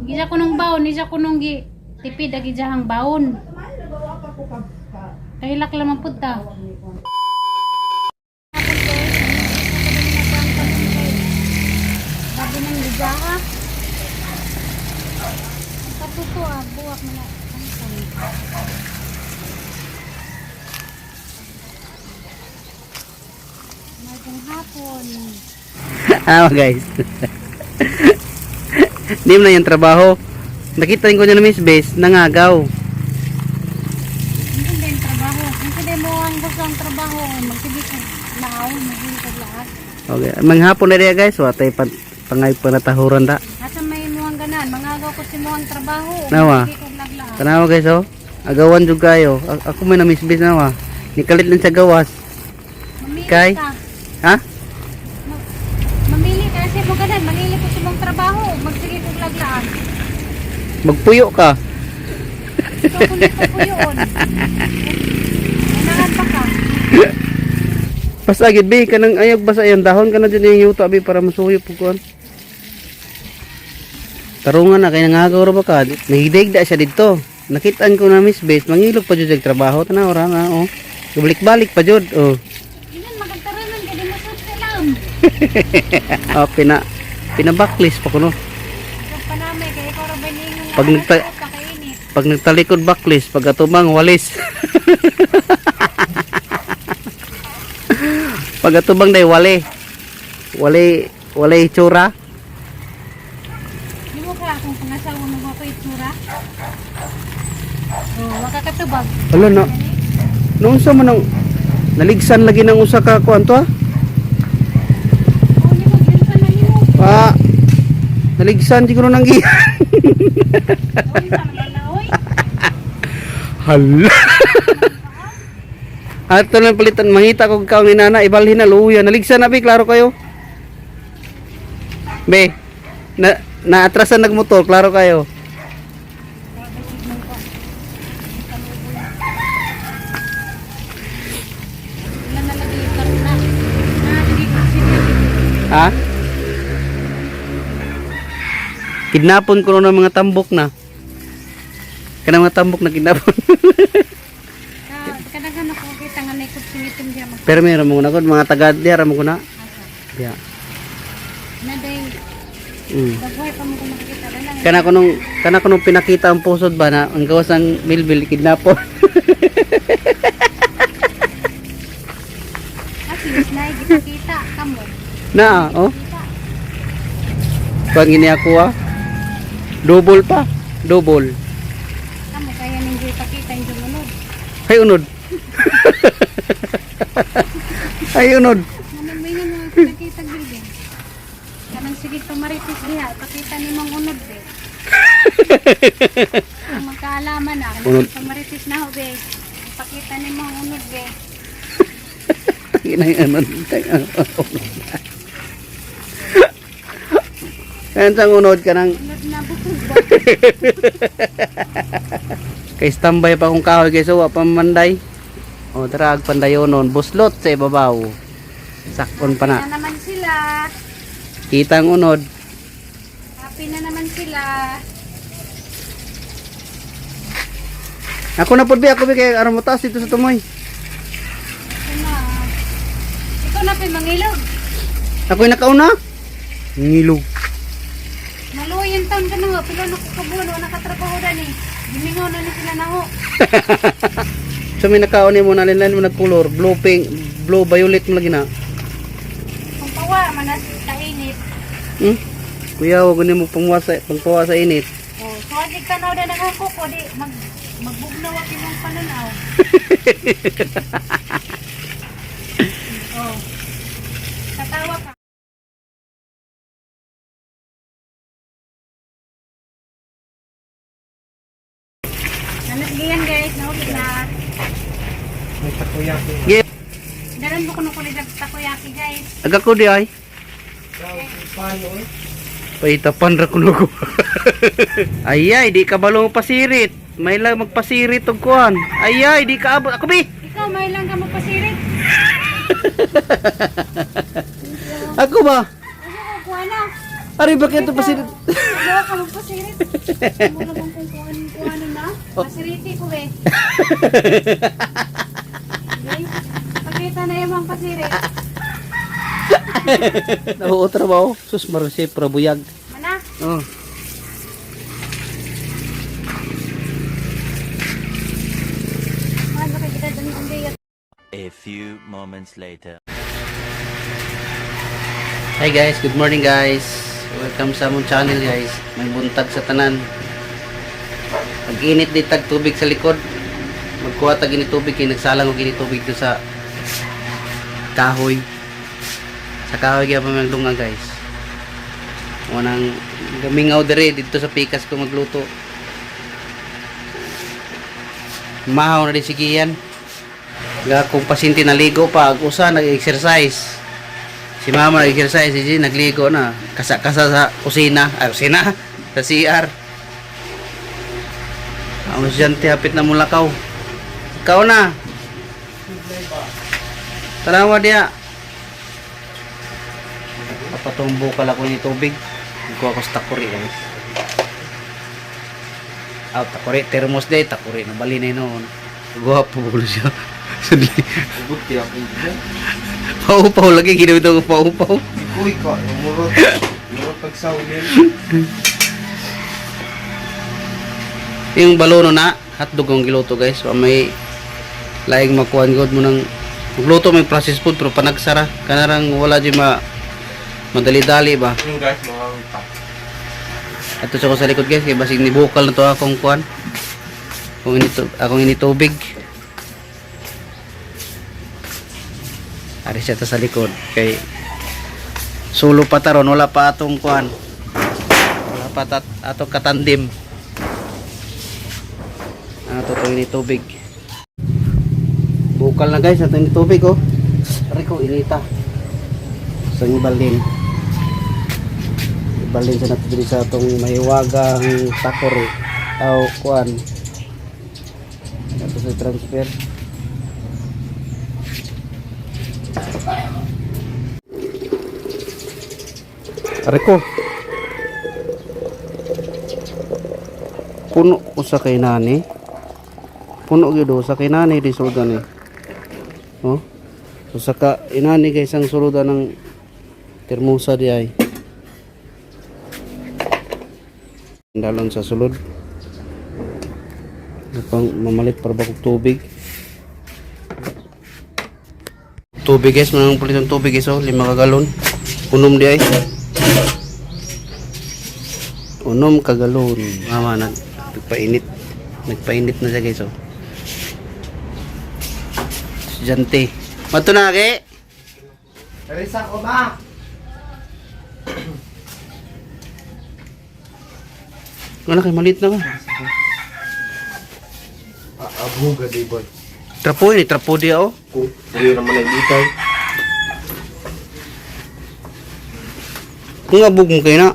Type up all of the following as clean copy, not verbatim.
Isa ko nung baon, isa ko nung gi tipid agi jahang baon. Kahilak lamang pud ta. Sabi ng gijaha. Ang katuto ah, buwak na na. Magandang hapon. Ah, guys. Hindi mo na yung trabaho. Nakita ko niya na Miss Base, nangagaw. Hindi din trabaho. Hindi mo ang gusto ang trabaho. Magsige ka laaw, magsige ka lahat. Okay. Manghapon na riya guys, watay pan pangay panatahuran da. Asa may imuhang ganan, mangagaw ko si muhang trabaho. Nawa. Magsige kog laglaag. Tanawa guys oh. Agawan jud kayo. Ako may na Miss Base nawa. Nikalit lang sa gawas. Mamili Kay? ka. Ha? Mamili ka kasi mo ganan, manili ko si mong trabaho. Magsige kog laglaag. Magpuyo ka. Ikaw kung di ko yun. Kailangan pa ka. Basta agad be kanang ayog basta yung dahon kana dyan yung yuta be para masuyo pug kuan. Tarungan na kay nangagaw ra ba ka? Nahigdaigda siya didto. Nakitaan ko na Miss Base, mangilog pa jud og trabaho tanaw ra na oh. Balik-balik pa jud oh. Ilan magagtaronan ka di mo sud alam. Ah, pinabacklist pa kuno. Ikaw pa namin kay ikaw ra ba ningon Pag kainit. Pag nagtalikod backlist, pag atubang walis. Pag atubang day wale. Wale wale itsura. Di mo ka akong pangasawa mo ba ko itsura? Oh, waka katubag. Alo na. Noon sa man ang naligsan lagi ng usa ka kuan to ah. Oh, di mo ginsa na nimo. Ah, naligsan siguro nang giyan. Oy, sa mga na oy. Hala. Ato lang palitan mangita kog kaon ni nana ibalhin na luya naligsan na be klaro kayo. Be na naatrasan nagmotor klaro kayo. Ilan na lagi karna. Na lagi ko siya. Ha? Kidnapon ko ng mga tambok na. Kanang mga tambok na kidnapon. Ka kadaghan ako kita nga nay kutsing itim diya mag. Pero meron mo na gud mga taga diya ra mo ko na. Diya. Na day dagway pa mo ko makikita na lang. Kana ko nung pinakita ang pusod ba na ang gawas ng Millville kidnapon. At least na gipakita kamo. Na, oh. Kita. Kuan gini ako ah. Double pa. Double. Kamo kaya ning gipakita yung dumunod. Ay unod. Ay unod. Ano may nga mga pinakita building. Kanang sige pamaritis diha, pakita ni mong unod be. Kung magkaalaman na, Unod. kanang pamaritis na ho be. Pakita ni mong unod be. Tangina yung unod. Kayan sa unod ka nang Unod na bukog ba? kay standby pa akong kahoy kay suwa pa manday. O tara ag pandayonon buslot sa ibabaw. Sakon pa na. Na naman sila. Kita ang unod. Happy na naman sila. Ako na pud be, ako be kay aron mo taas dito sa tumoy. Ito na. Ikaw na pa mangilog. Ako'y nakauna. Ngilog. Maluoy yung taon ka na nga. Pila na ko kabuan. Wala nakatrabaho dani. Gimingaw na ni sila na ho. So may nakaon mo na mo nagkulor, blue pink, blue violet mo lagi na. Kung pawa, manas kainit. Hmm? Kuya, wag mo pangwa sa init. Oh, so adig tanaw na ng hangkok ko di magbugnaw ak imong pananaw. Oh. Katawa ka. Nanasgihan guys, nahulog na. May takoyaki. Yeah. Daran mo kuno kuno sa takoyaki guys. Aga ko di ay. Paano eh? Paitapan ra kuno ko. Ay ay, di ka balong pasirit. May lang magpasirit og kuan. Ay ay, di ka abot. Ako bi. Ikaw may lang ka magpasirit. Ako ba? Ano ko kuha na? Ari bakit ito pasirit? Ano ka magpasirit? Mo naman kung kuhan kuhanon na. Pasiriti ko eh. Okay. Pakita na yung mga pasirit. Nauot ra ba oh? Sus marasi prabuyag. Mana? Oh. Mahal ba kay kita dani ang gayat? A few moments later. Hi guys, good morning guys. Welcome sa among channel guys. May buntag sa tanan. Pag-init di tag tubig sa likod. Magkuha tag ini tubig kay nagsalang og ini tubig do sa kahoy. Sa kahoy gyud pa magdunga guys. Unang gamingaw dere didto sa pikas ko magluto. Mahaw na din si Gian. Ga kung pasyente naligo pa, ag usa nag-exercise. Si mama nag-exercise, si Gin nagligo na. Kasa-kasa sa kusina, ay kusina, sa CR. Ang estudyante hapit na mulakaw. Ikaw na. Tanawa diya. Papatumbo ka lang ko ni tubig. Kuha ko sa takuri guys. Ah, takuri. Thermos day, takuri. Nabali na yun noon. Guwapo ko na siya. Sudli. Ubot kaya ako dyan. Paupaw lagi. Ginawin ko paupaw. Ikuy ka. Murot. Murot pagsawin. Yung balono na, hotdog ang giluto guys. Pa may laing makuan god mo nang magluto may processed food pero panagsara kanarang wala di ma madali-dali ba. Yung guys, mga pa. Ato sa ko sa likod guys kay basig ni bukal na to akong kuan. Kung inito akong initubig. Ari siya ta sa likod kay sulo pa taron wala pa atong kuan. Wala pa atong katandim. Ano to itong initubig. Bukal na guys atong initubig oh. Ari ko inita. Sa balin. Ibalin sa nato diri sa atong mahiwagang takore aw kuan. Ato sa transfer. Are ko. Puno usa kay nani. Puno gyud usa kay nani di sulod ni. Oh. Usa ka inani kay isang suludan ng termosa di ay. Dalon sa sulod. Pang mamalit para ba kog tubig. Tubig guys, manang pulit ang tubig guys oh, 5 ka galon. Unom di ay. Unom ka galon. Mama nagpainit. Nagpainit na siya guys oh. Estudyante. Mato na ke. Risa ko ba? Wala kay malit na ka. Abuga di boy. Trapo ini, trapo di oh. Ko, dili naman ay bitay. Kung abog mo kayo na.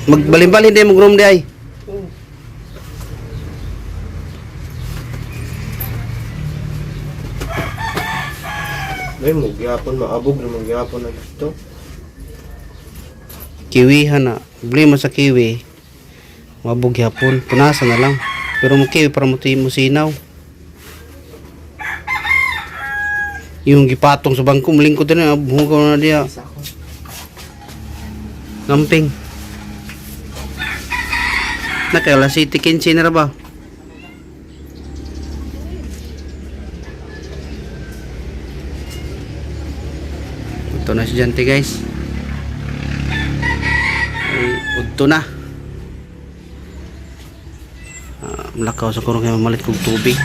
Magbalin-balin din mag-room di ay. Ay, mo gyapon maabog na mo gyapon na dito. Kiwi na. Problema sa kiwi. Mabog yapon. Punasan na lang. Pero mo kiwi para mo mo sinaw. Yung gipatong sa bangko, malingkod na buhugaw na diya. Risa ko. Ngamping. Nakala City 15 na ra ba? Ito na si Jante guys. Ay, udto na. Ah, malakaw sa kurong kaya mamalit kong tubig.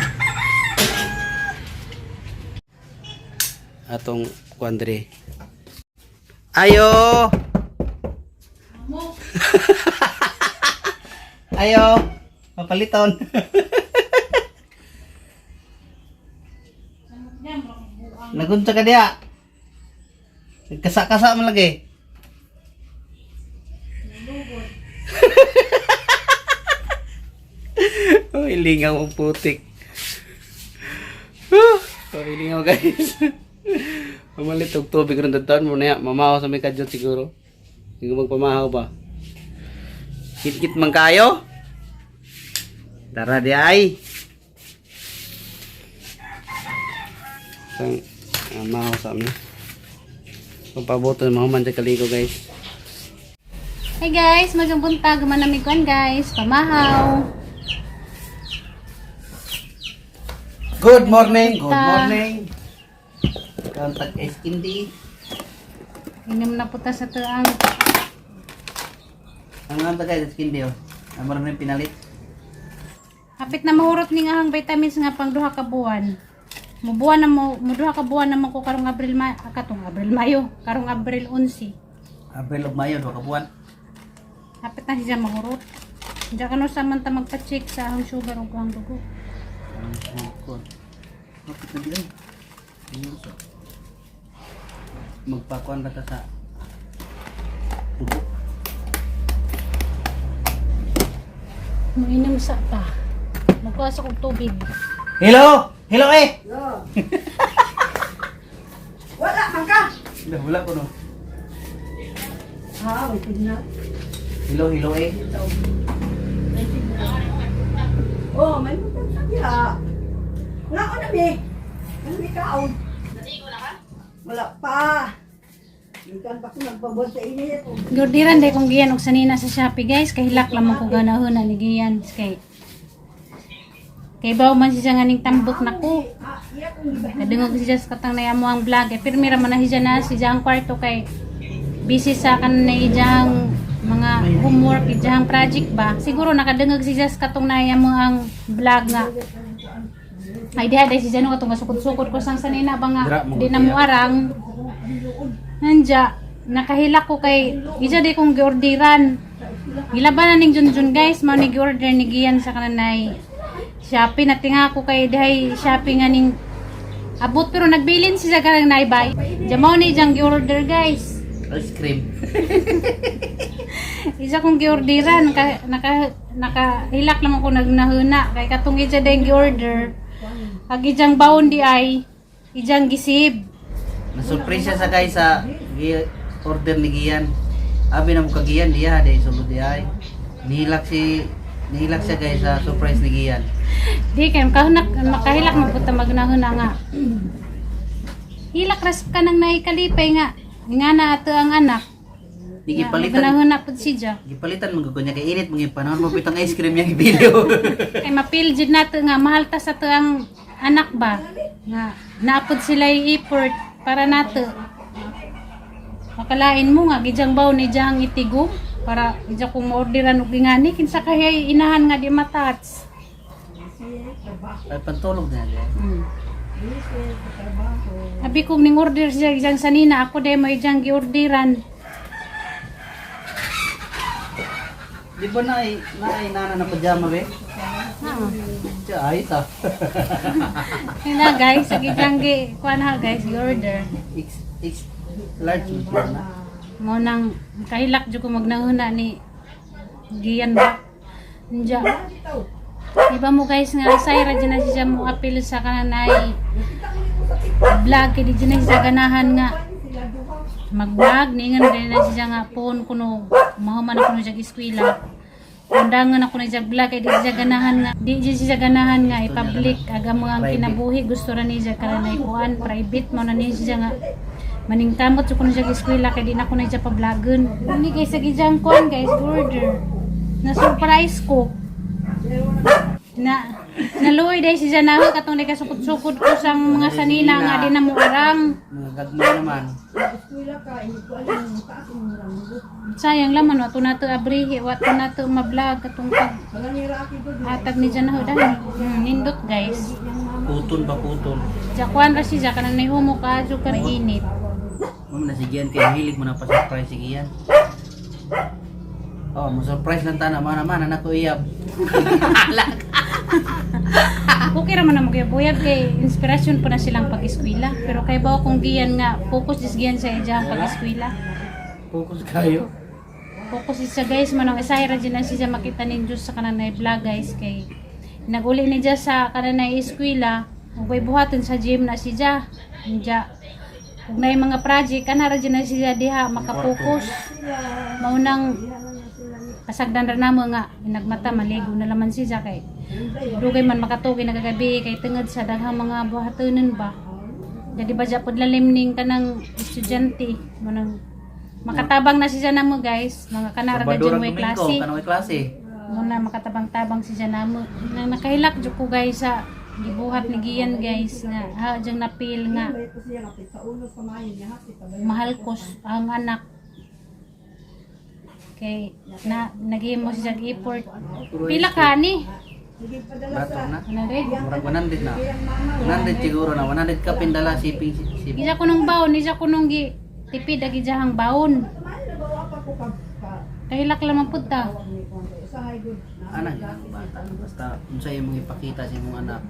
Atong kuandre. Ayo! Mo. Ayo, mapaliton. Yan, buang. Nagunta ka diya. Nagkasa-kasa man lagi. Nalugod. Oh, ilingaw ang putik. Oh, ilingaw guys. Mamalit og tubig ron dadaan mo na ya. Mamaho sa may kadyot siguro. Hindi ko magpamahaw ba. Kit-kit man kayo. Tara di ay. Sang mahaw sa amin. Papabuto ng mga man sa kaligo, guys. Hey guys, magang buntag manamig kuan guys, pamahaw. Good morning, good Ta. morning. Contact SND. Inom na puta sa tuang. Ang ang tagay SND oh. Ang marami pinalit. Hapit na mahurot ning ahang vitamins nga pang duha ka buwan. Mubuwan na mo, muduha ka buwan naman ko karong Abril ma, katong Abril Mayo, karong Abril 11. Abril ug Mayo duha ka buwan. Hapit na siya mahurot. Diyan ka no sa man ta magpa-check sa ahang sugar ug ahang dugo. Ang kon. Bakit na di ay? Ayun, so. Magpakuan ba ta sa dugo? Mainom sa ta. Magkuha sa kong tubig. Hello! Hello eh! Wala man ka. Wala, wala ko no. Ha, may signal. Hello, hello eh. May signal. Oh, may mutang sa diha. Wala ko na bi. Ano bi kaon? Wala pa. Ikan pa ko nagpabot sa init. Giordiran day kong giyan og sanina sa Shopee guys, kay hilak lamang ko ganahon na ni giyan kay kay baw man siya nga ning tambok nako. Ah, iya kong giba. Kadungog siya sa katang na mo ang vlog. Eh, pero mira man na siya na siya ang kwarto kay busy sa kan na ijang mga homework, ijang project ba. Siguro nakadungog siya sa katong na mo ang vlog nga. Ay diha dai siya no katong gasukod-sukod ko sang sanina ba nga Dira, mo di na mo arang. Nanja nakahilak ko kay ija di kong giordiran. Gilabanan ning Junjun guys, mao ni giorder ni Gian sa kananay Shopee na tinga ko kay dihay Shopee nga ning abot pero nagbilin siya kanang naibay. Jamaw ni jang giorder guys. Ice cream. Isa kong giorderan naka naka nakahilak naman ko nagnahuna kay katong ija dayng giorder. Ag ijang baon di ay ijang gisib. Nasurpresa sa guys sa order ni Gian. Abi na mo kagian diha dai sulod di ay. Nihilak siya guys sa surprise ni Gian. Di kay makahunak makahilak man pud ta magnahuna nga. Hilak ras ka nang naikalipay nga. Nga na ato ang anak. Di Nga, gipalitan. Magnahuna pud siya. Gipalitan man gud niya kay init mga panahon mo pitang ice cream yang gibilyo. Kay mapil jud nato nga mahal ta sa to ang anak ba nga naapod sila i-effort para nato. Makalain mo nga gijang baw ni jang itigom para ija kung maorderan og ingani kinsa kay inahan nga di matats. Ay pantulog na di. Abi kong ning order siya gijang sanina ako day mo ijang giorderan. Di ba naay nana na pajama be? Ah. Siya ay ta. Yun na guys, sa gijang gi kuan ha guys, giorder. X X large mo na. Mo nang kahilak jud ko magnahuna ni Gian ba. Nja. Iba mo guys nga sayra dyan na siya mo apil sa kananay vlog kay di dyan na siya ganahan nga mag-vlog ningan rin na siya nga phone kuno mahuman ako siya eskwela. Undangan ako na siya vlog kay di siya ganahan nga di dyan siya ganahan nga i-public aga mo ang kinabuhi gusto ra niya kananay kuan private mo na niya siya nga maningkamot sa kuno siya eskwela kay di na ko na siya pa-vlogon. Ni guys sa gijang kuan guys order. Na surprise ko na naluoy dahil si Janaho katong nakasukod-sukod ko sa mga sanina nga di na mo arang. Mga gagmay naman. Eskwela ka, hindi ko alam ang taas ang ranggo. Sayang laman wato nato abrihi, wato nato ma-vlog katong pag Wala ni Rocky doon. hatag ni Janaho dahil nindot guys. Putol ba putol? Jakuan ra siya kanang nahumo ka adyo ka init. Mo na si Gian kay hilig mo na pa surprise si Gian. Oh, mo surprise lang tana mana mana na ko iyab. Okay ra man na magyabuyab kay inspirasyon po na silang pag-eskwela. Pero kay bawo kung giyan nga focus is giyan sa ijang pag-eskwela. Focus kayo. Focus is siya guys manong isay ra dyan na siya makita ninyo sa kananay vlog guys kay naguli ni siya sa kananay eskwela ug way buhaton sa gym na siya. Nja ug nay mga project kana ra dyan na siya diha makapokus. Mao nang Pasagdan ra namo nga nagmata maligo na laman siya kay dugay man makatugi nagagabi kay tungod sa daghang mga buhatonon ba. Jadi ba pod lalim ning kanang estudyante mo nang makatabang na siya namo, guys, mga kanara Sabado dyan ra may Domingo, klase. kanang may klase. Muna makatabang-tabang siya namo. Nang nakahilak jud ko, guys, sa gibuhat ni Gian, guys, nga ha jang napil nga mahal ko ang anak kay na naghimo siya og effort. Pila ka ni? Bato na. 100. Murag 100 na. 100 siguro na. 100 ka pindala shipping shipping. Isa ko nung baon, isa ko nung gi tipid agi jahang baon. Kahilak lamang pud ta. Ana gyud ang bata. Basta unsa imong ipakita sa imong anak,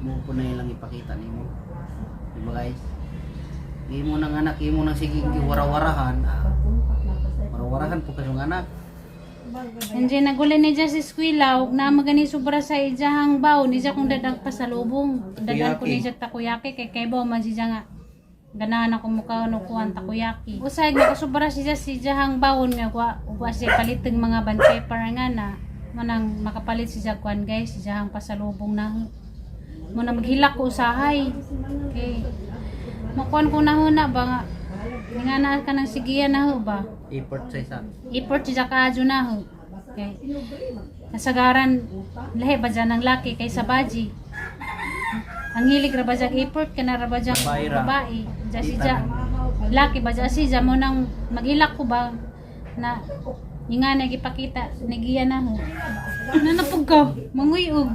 mo po na ilang ipakita nimo. Di ba, guys? Imo nang anak, imo nang sige wara-warahan. Ah, wara-warahan po kasong anak. Anjay nagulay ni dyan sa eskwela ug naa magani sobra sa ijahang baon, isa kong dadag pasalubong. Dadan ko ni siya takoyaki kay kay baw man siya nga ganahan ako mukha no kuan takoyaki. Usay nakasobra siya si ijahang baon nga wa ug wa siya paliteng mga band paper nga na manang makapalit siya kuan, guys, ijahang pasalubong na mo na maghilak ko usahay. Okay. Makuan ko na huna ba nga nga na ka ng sigiya na ho ba? Effort sa isa. Iport siya kaadyo na ho. Okay. Kasagaran, lahi ba dyan ang laki kaysa baji? Ang hilig ra ba dyan iport ka na ra ba dyan Babae ra. babae? Diyan si dyan. Laki ba dyan si dyan mo nang mag-ilak ko ba na yung nga nagipakita, nagiya na ho. Nanapog ka, manguyog.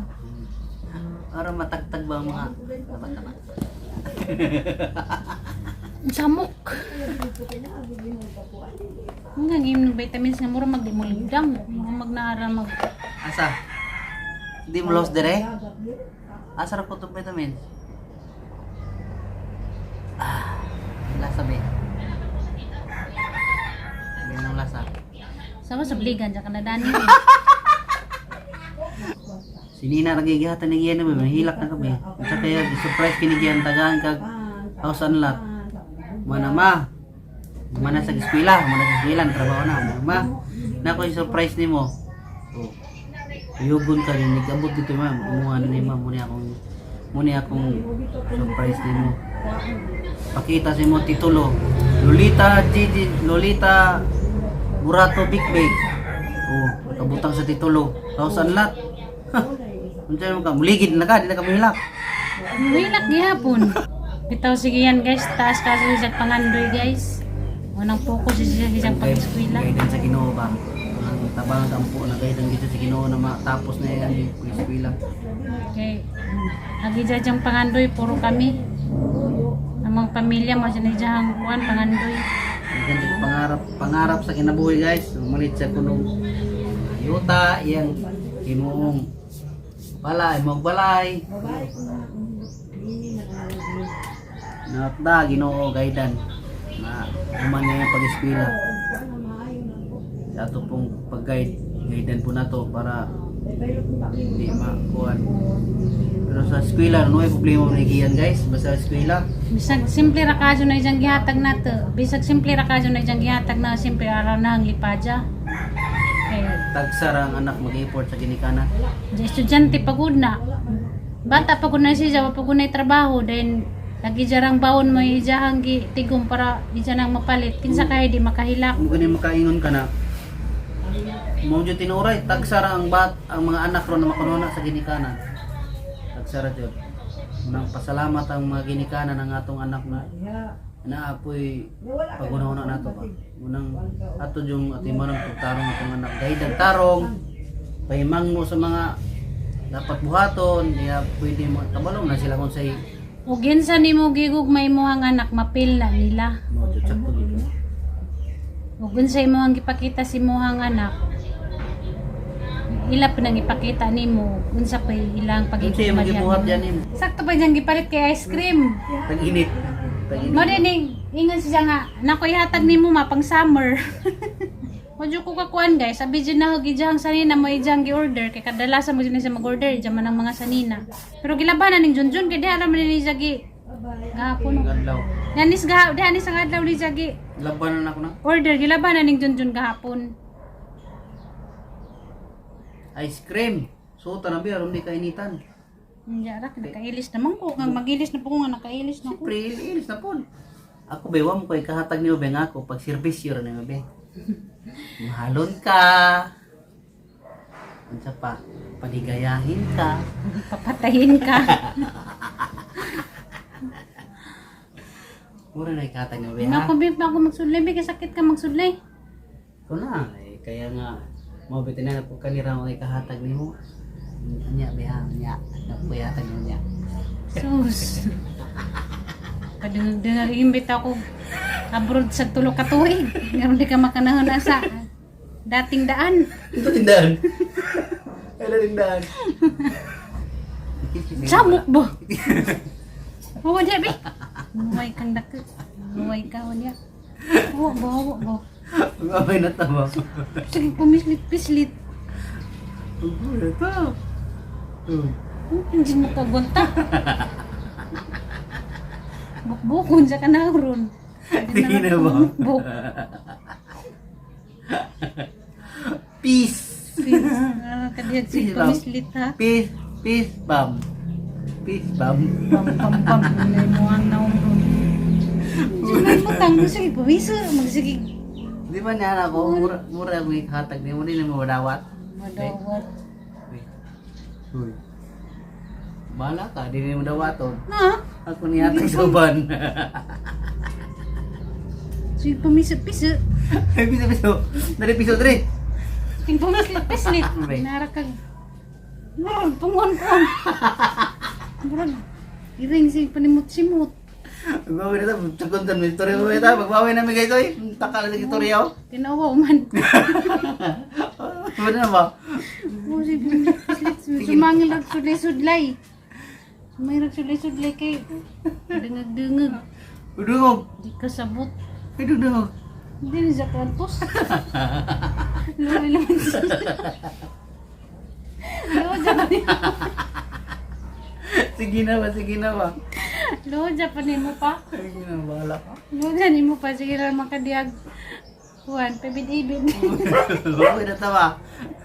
Para matagtag ba ang mga taba-taba? Samok. Ang gagawin ng vitamins nga mura magdimulidang. Mura magnaara mag. Asa? Hindi mo lost dire? Asa ra po itong vitamins? Ah, lasa ba? Hindi nang lasa. Sama sa bligan, dyan ka na dani. Si Nina nagigihatan ni Gian naman, mahilak na kami. At sa kaya, surprise kinigian tagaan kag house and lot. Mana ma, mana sa eskwela, mana sa eskwela, trabaho na. Mana ma, na ko yung surprise nimo. Oh. Yugon ka rin, nag-abot dito ma'am. Umuha na ni ma'am, muna akong surprise nimo. Pakita sa imo titulo. Lolita Gigi, Lolita Burato Big Big. Oh, kabutang sa titulo. House and lot. Unsa mo ka muligid na ka, di na ka muhilak. Hilak gihapon. Bitaw sige yan, guys, taas kaso siya pangandoy, guys. Unang focus siya sa siyang pag-eskwela. Guidance sa Ginoo ba? Ang tabang kampo na guidance gito sa Ginoo na matapos na yan yung eskwela. Okay. Agi dyan siyang pangandoy, puro kami. Ang mga pamilya mo siya dyan kuan pangandoy. Ang pangarap pangarap sa kinabuhi, guys, umalit sa kunong yuta iyang imong balay, imong balay. Nakda Ginoo guidance na human niya yung pag-eskwela. Sa ato pong pag-guide, guidance po nato para hindi makuan. Pero sa eskwela, no ay problema mo ni guys, basta sa eskwela. Bisag simple ra kadyo na iyang gihatag nato. Bisag simple ra kadyo na iyang gihatag na simple araw na ang lipadya. Okay. Tagsara ang anak mag-effort sa ginikanan. Di estudyante pagod na. Bata pagod na siya, wa pagod na trabaho then lagi jarang baon mo ijahang gi tigom para ija nang mapalit. Kinsa kay di makahilak. Kung ganun makaingon ka na, mo jud tinuray, tagsara ang bat ang mga anak ron na makunona sa ginikanan. Tagsara jud. Unang pasalamat ang mga ginikanan ang atong anak na naapoy pagunahuna nato ba. Unang ato yung atimanong pagtarong atong anak gaidan tarong pahimang mo sa mga dapat buhaton, diya pwede mo kabalong na sila kung say Ug kinsa nimo gigug may imong anak mapil na nila. mo jud sakto gid. Ug unsa imong gipakita sa imong anak ila pa nang ipakita nimo unsa pa ilang Unsa imong gibuhat pagiging yan nimo? Sakto pa diyang gipalit kay ice cream. Tag-init. Tag-init. Mo din ning ingon siya nga nako ihatag nimo ma pang summer. Modyo ko kakuan, guys, sabi dyan na gijang sanina mo ijang gi-order kay kadalasan mo dyan siya mag-order diyan man ang mga sanina. Pero gilabanan ning Junjun kay diha ra man ni siya gi gahapon. Adlaw. Nanis ga diha ni sa adlaw ni siya gi Labanan ako na. order gilabanan ning Junjun gahapon. Ice cream. Suta na biya, aron di kainitan. Hindi ra, nakailis naman ko. Kang magilis na po ko nga nakailis na ko. Siyempre, ilis na po. Ako ba, wa mo ko'y kahatag niyo ba nga ako pag servisyo ra niyo ba. Mahalon ka. Unsa pa? Paligayahin ka. Papatayin ka. Mura na ikahatag niyo ba Nga ha? ko, babe, ako magsudlay. Babe, kasakit ka magsudlay. Ikaw na, eh, kaya nga mo bitin na po kanira mo ikahatag nimo. Nya ba ha? Nya. Napuyahatag niyo nya. Sus. Padungag-dungag imbit ako abroad sa tulo ka tuig. Ngaron di ka makanahon asa dating daan. Ito tindahan. Ito tindahan. Samok ba? Hawa diya, be. Nuway kang dako. Nuway ka, hawa diya. Hawa ba, hawa ba. Babay na tama. Sige, pumislit-pislit. Uy, ito. Uy. Hindi mo kagwanta. Bukbukon sa kanahron. Sige na ba? Buk. Peace. Kadiyag si Peace, ma'am. pumislit ha. Peace. Peace bomb. Peace bomb. Pam pam pam. May muhang naong ron. Sige mo tang sige pumiso magsige. Di ba niya ako, mura, mura akong ikahatag niyo, mo din na mawadawat. Madawat. Uy. Uy. Bahala ka, di na madawaton. Na, Ako niya sa uban. sige pumiso piso. Ay, piso, piso. Dali, piso, dali. Sige pumislit pislit. Okay. Nara kag Murag pungon ko. Murag iring sige panimot-simot. Magbawi na ito. Saguntan mo. Istorya mo ito. Magbawi namin guys. Oy. Taka na sa istorya. Oh. Tinawa man. Ano na ba? Oh, sige pumislit. Sumangil rag sudlay-sudlay. Sumangil rag sudlay-sudlay kay dungag-dungag. Udungog. Di ka sabot. Ay, dungog. Hindi na siya kantos. Luwi naman siya. Luwa Japan. Sige na ba? Sige na ba? Luwa Japan mo pa. Sige na, bahala ka. Luwa Japan mo pa. Sige lang makadiyag. Kuan, pabid-ibid. Bawi na tawa.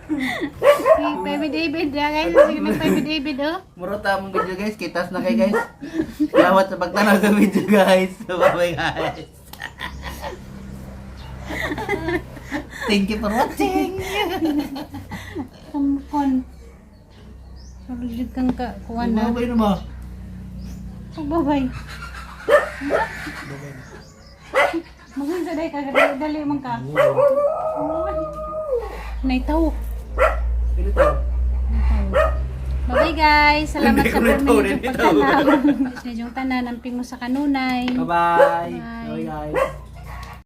Sige, pabid-ibid. Ya, guys. Sige na pabid-ibid, oh. Muro ta mong video guys. Kitas na kay guys. Salamat sa pagtanaw sa video guys. Bye guys. Thank you for watching. Kumkon. Sulod kang ka. Kuan na. Bye na ba? Babay. Magunsa day ka. Dali man ka. Naitaw. Ano to? Bye-bye guys. Salamat Hindi sa ko na ito, perminyo hindi ito. pagtanaw. Miss na yung tanan. Amping mo sa kanunay. Bye-bye. Bye. Bye guys.